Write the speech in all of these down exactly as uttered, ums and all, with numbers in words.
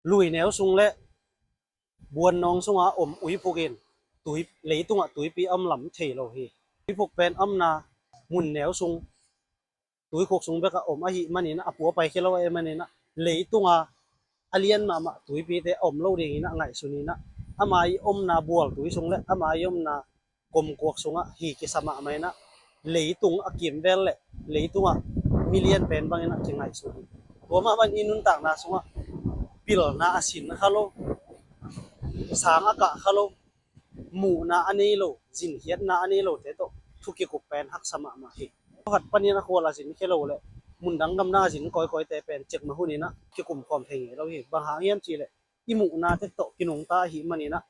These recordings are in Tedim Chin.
Lui neu sung le buan nawng sunga om uiphuk in tui, leitungah tuipi a om lam thei lo hi. Uiphuk pen a omna mun neu sung, tuikhuk sung bekah om ahih maninah a pua paikhia lo ahih maninah leitunga a lian mahmah tuipite a om lo dinginah ngaihsun inah ama i omna bual tui sung le ama i omna komkuak sungah hi kisa mahmah inah leitung a kimvel le leitungah milian pen banginah kingaihsun hi. Tua mahmah in i nuntakna sungah pilna a sin kha lo, sang a kah kha lo, muhna a nei lo, zinkhiatna a nei lote tawh thu kikup pen haksa mahmah hi. Khat panin a khual a zin khe lo le mundang gamdang a zin kawikawite pen cikmah huninah kikum khawm thei ngei lo hi. Bang hang hiam cihleh i muhna tek tawh kinungta ahih maninah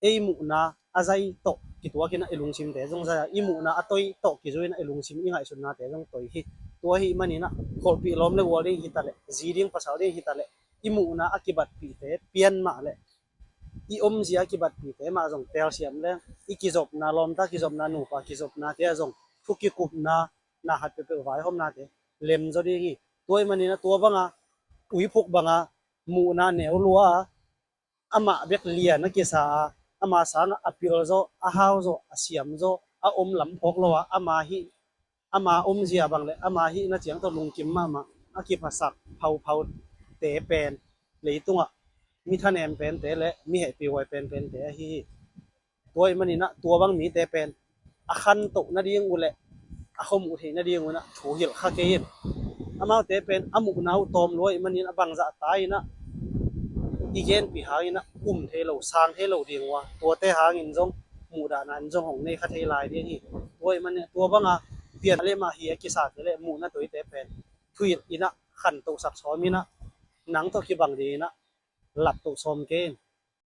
ei muhna a zai tawh kituakinah i lungsimte zong zai a, i muhna a toi tawh kizuinah i lungsim i ngaihsutnate zong toi hi. Tua ahih maninah kholhpih lawm le ual ding hitaleh, zi ding pasal ding hitaleh i muhna a kibatpihte pian mah le i omzia a kibatpihte mah zong telsiam leng i kizopna, lawmta kizopna, nupa kizopnate ah zong thu kikupna na khat peuhpeuh vaihawmnate lemzaw ding hi. Tua ahih maninah tua banga uiphuk banga muhna neu lua a amah bek lian a kisa a, ama sangah a pil zawh, a hau zawh, a siam zawh, a om lam phawk lo a ama hih, ama omzia bang le ama hihna ciang tawh lungkim mahmah a kiphasak phauphau te pen leitungah mi thanem pente le mi hehpihhuai penpente ahi hi. Tua ahih maninah tua bang mite pen a khantoh nading uh le a khawmuh theih nading uh inah thu hilh kha kei in. Amaute pen a muhna uh tawm lua ahih manin a bangzah ta inah i genpih hanginah um thei lo, sang thei lo ding uh a, tuate hangin zong muhdahna in zong hong nei kha thei lai ding hi. Tua ahih manin tua banga pian le mah hi a kisate le muhna toite pen thuhilh inah khantohsak sawm inah nang tawh kibang dinginah laptoh sawm kei in.